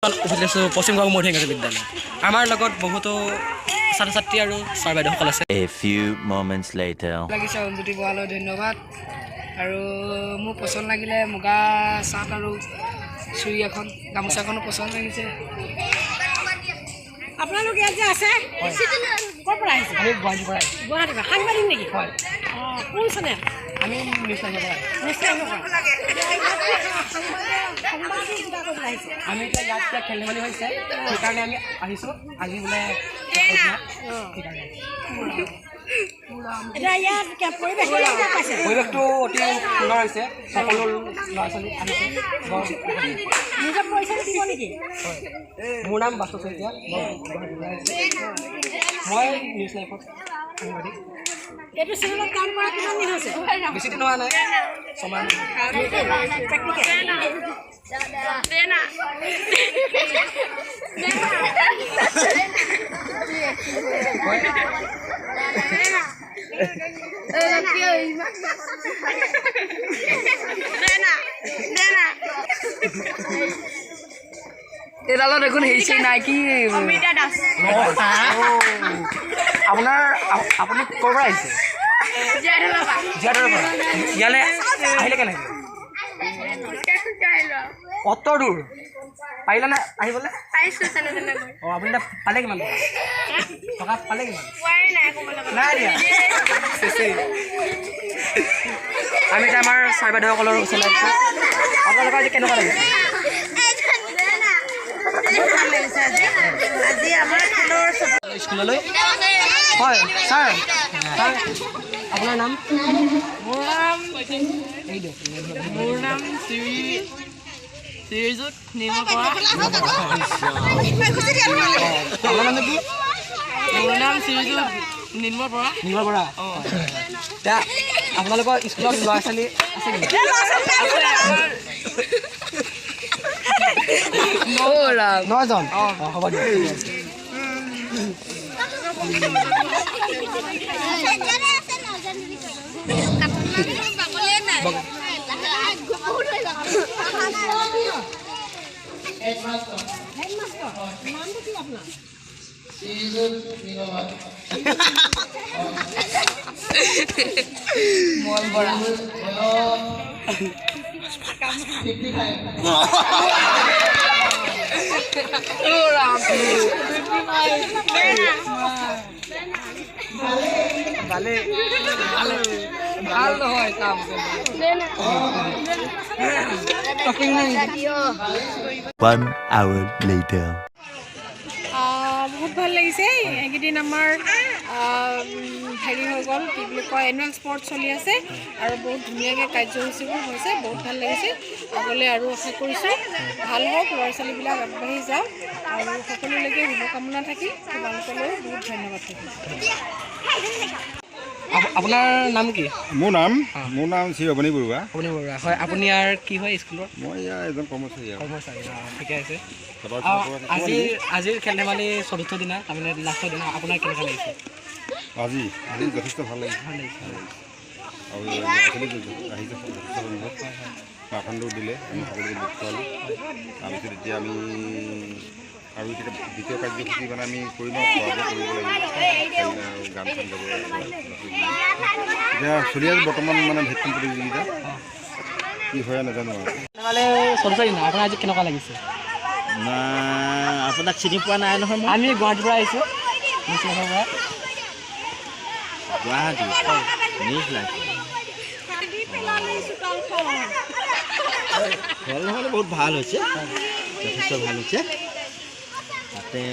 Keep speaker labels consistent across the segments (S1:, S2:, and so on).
S1: উপস্থিত আছোঁ পশ্চিম গাঁও মধ্য ইংৰাজী বিদ্যালয়। আমাৰ লগত বহুতো ছাত্ৰ ছাত্ৰী আৰু ছাৰ বাইদেউসকল আছে।
S2: A few moments later.
S3: লাগিছে। অঞ্জ্যোতি বৰালৈ ধন্যবাদ। আৰু মোৰ পচন্দ লাগিলে মুগা চাৰ্ট আৰু চুৰি এখন, গামোচাখনো পচন্দ লাগিছে।
S4: আপোনালোক ইয়াত যে আছে, ক'ৰ পৰা আহিছে?
S1: আমি গুৱাহাটীৰ পৰা আহিছোঁ।
S4: গুৱাহাটীৰ পৰা? সাংবাদিক নেকি?
S1: হয়।
S4: অঁ, কোন চেনেল?
S1: আমি নিউজ লাইভৰ পৰা আহিছোঁ।
S4: নিশ্চয়। সাংবাদিক কিবা কৰিবলৈ আহিছে?
S1: আমি এতিয়া ইয়াত এতিয়া খেল ধেমালি হৈছে, সেইকাৰণে আমি আহিছোঁ। আজি বোলে সেইকাৰণে।
S4: এতিয়া ইয়াত পৰিৱেশটো কেনেকুৱা পাইছে?
S1: পৰিৱেশটো অতি সুন্দৰ হৈছে। সকলো ল'ৰা ছোৱালী আহিছে, বৰ
S4: নিজৰ পৰিচয়টো দিব নেকি?
S1: হয়, মোৰ নাম বাস্তৱ শইকীয়া। মই গুৱাহাটীৰ পৰা আহিছোঁ। মই নিউজ লাইফত সাংবাদিক।
S4: এইটো চেনেলত কাম কৰা কিমান দিন হৈছে?
S1: বেছি দিন হোৱা নাই, 6 মাহ।
S4: প্ৰেক্টিকেল।
S1: হয়।
S3: এইডালত দেখোন হেৰি চেৰি নাই কি?
S1: আপোনাৰ আপুনি ক'ৰ পৰা আহিছে? জীয়াধলৰ পৰা। ইয়ালৈ আহিলে কেনেকৈ? অত দূৰ পাৰিলেনে আহিবলৈ? অঁ, আপুনি এতিয়া পালে কিমান টকা? টকা পালে কিমান? নাই দিয়া। চেচেই। আমি এতিয়া আমাৰ ছাৰ বাইদেউসকলৰ ওচৰলৈ আহিছোঁ। আপোনালোকৰ আজি কেনেকুৱা লাগিছে?
S4: আজি আমাৰ খেলৰ
S1: স্কুললৈ হয়। ছাৰ, ছাৰ, আপোনাৰ নাম?
S3: মোৰ নাম
S1: এই দিয়ক।
S3: মোৰ নাম শ্ৰীযুত নিৰ্মল বৰা।
S1: আপোনাৰ নামটো কি?
S3: মোৰ নাম শ্ৰীযুত নিৰ্মল বৰা।
S1: নিৰ্মল বৰা। এতিয়া আপোনালোকৰ স্কুলত ল'ৰা ছোৱালী আছে নেকি? 9 জন। অঁ, হ'ব দিয়ক।
S4: নামটো কি আপোনাৰ?
S3: মল বৰা।
S1: ভালেই।
S3: ভাল নহয় কাম।
S2: One hour later.
S5: বহুত ভাল লাগিছে। এইকেইদিন আমাৰ হেৰি হৈ গ'ল, কি বুলি কয়, এনুৱেল স্পৰ্টছ চলি আছে আৰু বহুত ধুনীয়াকৈ কাৰ্যসূচীবোৰ হৈছে। বহুত ভাল লাগিছে। আগলৈ আৰু আশা কৰিছোঁ ভাল হওক, ল'ৰা ছোৱালীবিলাক আগবাঢ়ি যাওক আৰু সকলোলৈকে শুভকামনা থাকিল। তোমালোকলৈও বহুত ধন্যবাদ থাকিল।
S1: আপোনাৰ নাম কি?
S6: মোৰ নাম শ্ৰী অৱনী বৰুৱা।
S1: আপুনি বৰুৱা হয়। আপুনি ইয়াৰ কি হয় স্কুলৰ?
S6: মই ইয়াৰ এজন কৰ্মচাৰী আৰু।
S1: কৰ্মচাৰী, অঁ, ঠিকে আছে।
S6: তাৰপৰা
S1: আজিৰ খেল ধেমালি চতুৰ্থ দিনা, তাৰমানে লাষ্টৰ দিনা, আপোনাৰ কেনেকুৱা লাগিছে?
S6: আজি যথেষ্ট ভাল লাগিছে।
S1: ভাল লাগিছে।
S6: আৰু ল'ৰা ছোৱালী আহিছে যথেষ্ট সংখ্যক। মাৰাথন দৌৰ দিলে, আমি সকলোকে গোট খোৱালোঁ। তাৰপিছত এতিয়া আমি আৰু এতিয়া দ্বিতীয় কাৰ্যসূচী মানে আমি কৰিম আৰু খোৱা বোৱা কৰিব লাগিব আৰু গান চান গাব লাগিব। এতিয়া চলি আছে বৰ্তমান মানে ভেকচিন প্ৰতিযোগিতা, কি হয় নাজানো আৰু।
S1: ধেমালি চতুৰ্থ দিনা আপোনাৰ আজি কেনেকুৱা লাগিছে?
S7: নাই, আপোনাক চিনি পোৱা নাই নহয় মই।
S1: আমি গুৱাহাটীৰ পৰা আহিছোঁ, নিউজ লাইভৰ পৰা।
S7: Guwahati news live. খেল ধেমালি বহুত ভাল হৈছে, যথেষ্ট ভাল হৈছে। তাতে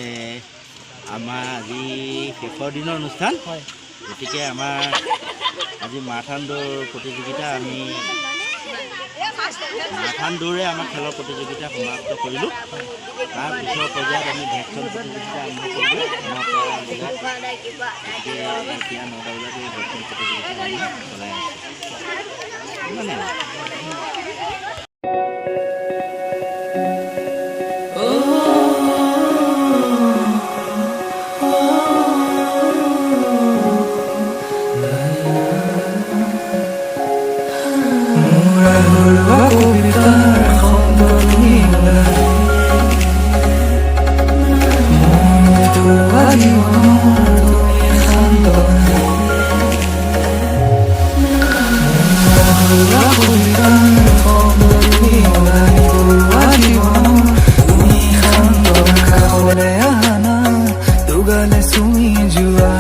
S7: আমাৰ আজি শেষৰ দিনৰ অনুষ্ঠান। গতিকে আমাৰ আজি মাৰাথান দৌৰ প্ৰতিযোগিতা, আমি মাৰাথান দৌৰে আমাৰ খেলৰ প্ৰতিযোগিতা সমাপ্ত কৰিলোঁ। তাৰ পিছৰ পৰ্যায়ত আমি ভেকচন প্ৰতিযোগিতা আৰম্ভ কৰিলোঁ 9টা বজাত। গতিকে এতিয়া 9টা বজাত এই ভেকচন প্ৰতিযোগিতা আমি চলাই আছোঁ, ইমানে আৰু।
S8: মোৰ আধৰুৱা কবিতাৰ শব্দ তুমি। তুমি সদায় আজীৱন। তুমি কাষলে আহা, দুগালে চুমি যোৱা।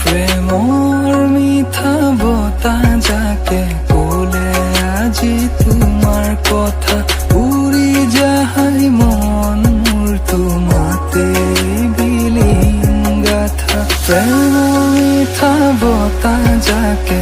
S8: প্ৰেমৰ মিঠা বতাহ জাকে ক'লে আজি তোমাৰ কথা, উৰি যায় মন মোৰ তোমাতে বিলীন গাথা। প্ৰেমৰ মিঠা বতাহ জাকে